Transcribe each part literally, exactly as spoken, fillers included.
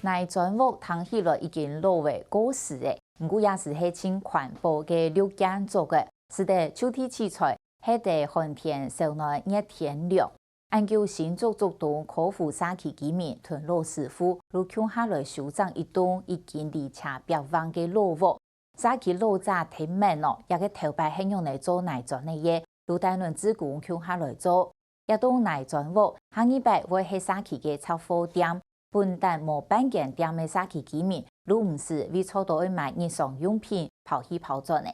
泥磚屋聽起來已經老了、過時了，毋過也係係盡環保个綠建築个，使得就地取材，係得寒天燒暖、熱天涼。恁久新竹竹東科湖社區居民同老師傅就共下來修整一棟已經離車壁橫个老屋。社區老者聽聞哦，這个頭擺係仰仔做泥磚个耶，就帶等志工共下來做。 這棟泥磚屋下二擺會係社區个雜貨店，本旦無半間店个社區居民，就毋使為著愛買日常用品跑去跑轉呢。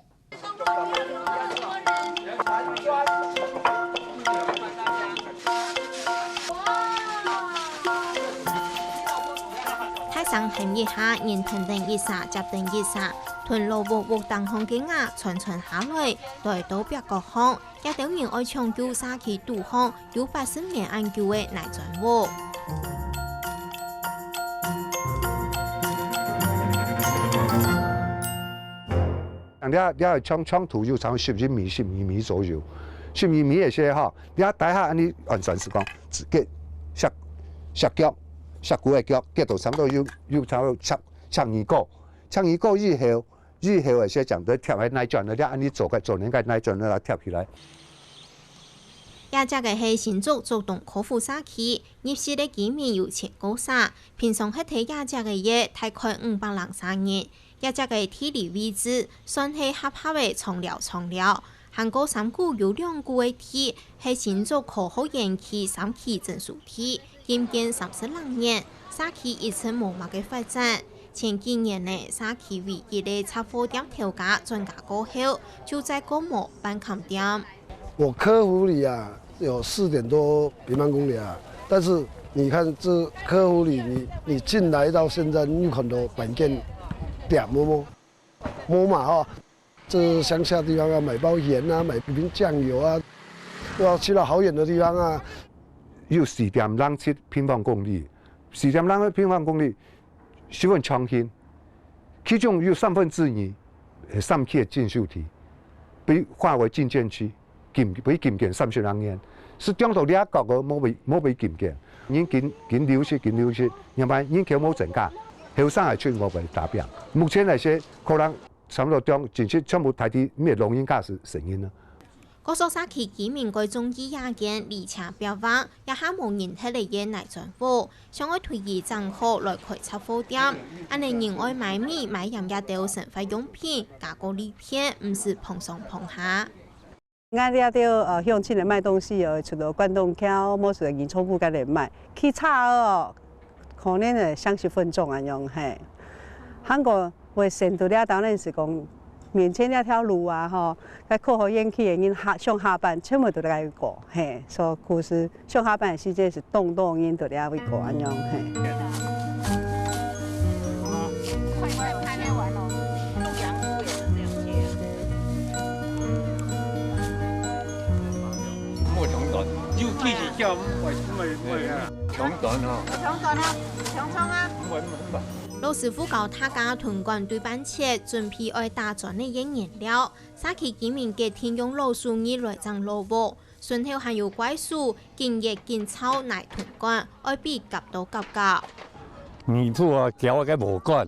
大聲喊一下，人跈等一儕，接等一儕，同老屋屋頂項个瓦傳傳下來，來到壁角項。 這兜人愛搶救社區肚項有八十年恁久个泥磚屋。這這長長度有差不多十一米、十二米左右，十二米个時候，這底下恁呢完全係講，个石石腳、石骨个腳，結到差不多有有差不多尺尺二高，尺二高以後， 以後个時節，就貼个泥磚仔，恁呢做个做成个泥磚仔貼起來。這跡个係新竹竹東科湖社區，入息个居民有千過儕，平常歇在這跡个約大概五百零儕人。這跡个地理位置算係狹狹个長寮長寮，還過山谷有兩股个地，係新竹科學園區三期徵收地。 興建三十零年，社區一直無麼个發展。前幾年呢，社區唯一个雜貨店頭家轉嫁過後，就再過無半間店。我科湖里啊，有四點多平方公里啊，但是你看這科湖里，你你進來到現在，你有看到半間店無？無嘛吼。 這鄉下地方啊，買包鹽啊，買一瓶醬油啊，都要去到好遠的地方啊。有四點零七平方公里，四點零七平方公里，十分創新，其中有三分之二，呃，三期个禁收地，被劃為禁建區，禁被禁建三十零年，係中途這角个無被無被禁建，人緊緊流失，緊流失，因為人口無增加，後生个出外背打拚。目前來說，可能 差不多將真實全部大體咩老人家係成人啊。各所社區居民蓋中意這間離車壁橫，這下無人歇个泥磚屋，想愛推佢整好來開雜貨店。恁呢人愛買米、買鹽這兜生活用品，加過利便，毋使碰上碰下。 𠊎這兜呃鄉親來賣東西哦，除了關東橋，無就銀重複該來賣。去車哦，可能呃三十分鐘恁樣嘿。還過會選擇這當然係講面前這條路啊吼，該科學園區个人下上下班全部都來過嘿，所以故事 上下班个時間係當多人都在該位過恁樣嘿。莫長短，尤其是叫莫莫莫啊。長短哦。長短啊，長長啊。莫莫。老師傅教大家同管對半切，準備愛打磚个原料。社區居民決定用老手藝來整老屋， 脣頭還有怪手，緊挖緊造泥同管，愛比夾到夾夾。泥土啊，攪个禾稈，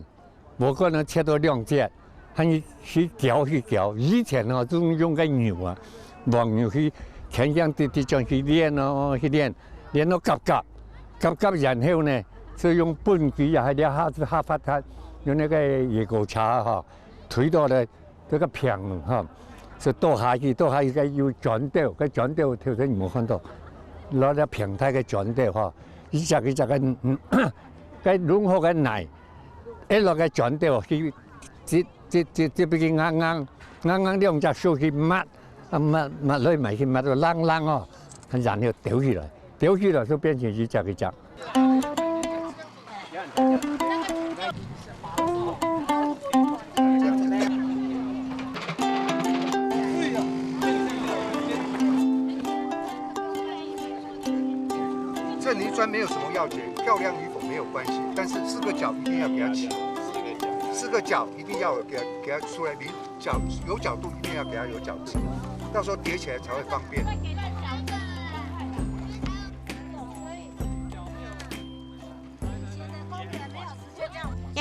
禾稈啊切到兩截，還去去攪去攪。以前哦，就用个牛啊，黃牛去牽牽直直將去煉哦，去煉，煉到夾夾，夾夾然後呢，就用畚箕啊，還有下下發炭，用那個野狗車哈，推到了 這個平哈，係倒下去，倒下去該有磚頭，該磚頭頭先你無看到，落了平台个磚頭哈，一隻一隻个，嗯，該融合个泥，一落个磚頭去，這這這這邊硬硬，硬硬兩隻手去抹，啊抹抹來抹去抹到冷冷哦，然後丟起來，丟起來就變成一隻一隻。 这泥砖没有什么要紧，漂亮与否没有关系，但是四个角一定要给它起，四个角一定要有给它给它出来，你角有角度一定要给它有角度，到时候叠起来才会方便。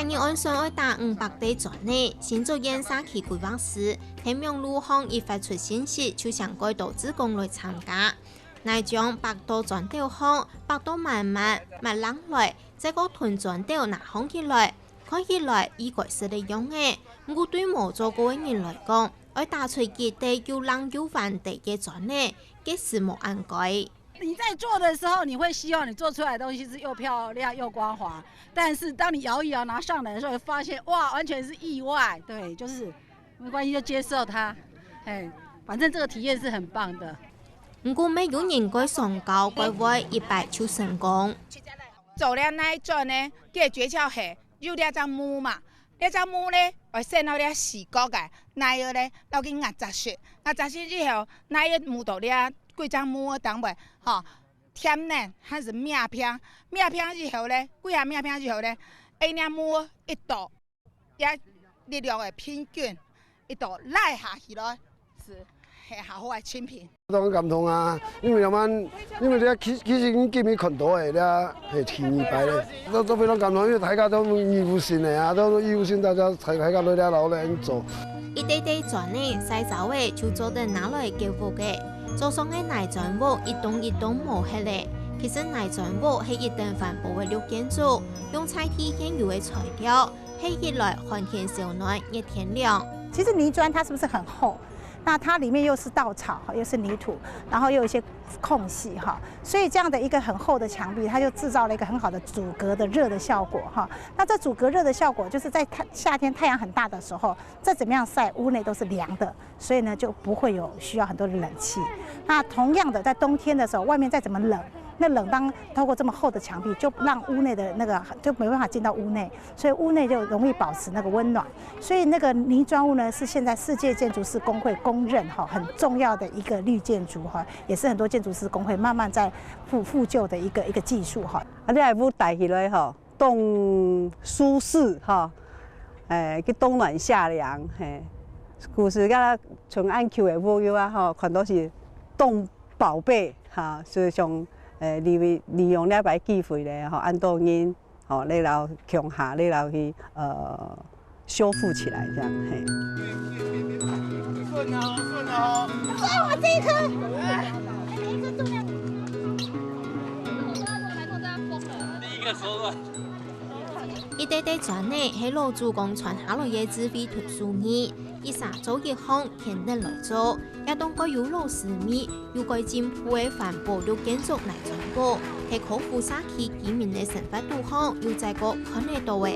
你按算愛打五百垤磚呢，新竹縣社區規劃師，在網路項一發出信息，就請蓋多志工來參加。泥磚煏到磚斗項，煏到滿滿，抹冷來，再過同磚斗拿䟘起來，看起來應該係恁樣仔。毋過對無做過个人來講，愛打出幾垤又冷又彎个磚呢，確實無恁該。 你在做的時候，你會希望你做出來的東西是又漂亮又光滑，但是當你搖一摇拿上來的時候，發現哇，完全是意外。對，就是沒關係，就接受它。哎，反正這個體驗是很棒的。毋過乜有人蓋常搞，怪會一擺就成功。做了泥磚呢，佢个訣竅係有這隻模嘛，這隻模呢，愛先到這四角个，泥仔呢，落去壓扎實，壓扎實以後，泥仔摸到這幾隻模个頂背，吼，添呢，還係抹平，抹平以後呢，幾下抹平以後呢，哎，這模一倒，這力量會平均，一倒拉下去咯，是，係好好个成品。 當感動啊，因為咱，因為這其其實今日看到个，這係第二擺咧，都都非常感動，因為大家都義務性个啊，都義務性，大家大大家都在勞力做。一垤垤磚呢，曬燥仔就做得拿來建屋个。早上个泥磚屋一棟一棟無忒咧，其實泥磚屋係一等環保个綠建築，用在地現有个材料， 係一來寒天燒暖，熱天涼。其實泥磚它是不是很厚？那它裡面又是稻草，又是泥土，然後又有一些空隙哈，所以這樣的一個很厚的牆壁，它就製造了一個很好的阻隔的熱的效果哈。那這阻隔熱的效果，就是在太夏天太陽很大的時候，再怎麼樣曬，屋內都是涼的。 所以呢就不會有需要很多的冷氣。那同樣的，在冬天的時候，外面再怎麼冷，那冷當透過這麼厚的牆壁，就讓屋內的那個就沒辦法進到屋內，所以屋內就容易保持那個溫暖。所以那個泥磚屋呢，是現在世界建築師公會公認哈很重要的一個綠建築哈，也是很多建築師公會慢慢在復復舊的一個一個技術哈。啊，你个屋戴起來吼， 當舒適哈，誒，去冬暖夏涼，嘿。故事个像恁舊个屋友啊吼，看到是當寶貝哈，所以想，誒，利利用這擺機會咧吼，恁多人吼，來摎共下，來摎去，呃，修復起來這樣，嘿。順哦，順哦。哇，這一顆，哎，每一顆重量。第一個收到。 一垤垤磚呢，係老祖公傳下來个智慧同手藝，一儕做一項，天天來做，也當蓋有老師味，又蓋進步个環保綠建築泥磚屋，係科湖社區居民个生活肚項，有再過看得到个。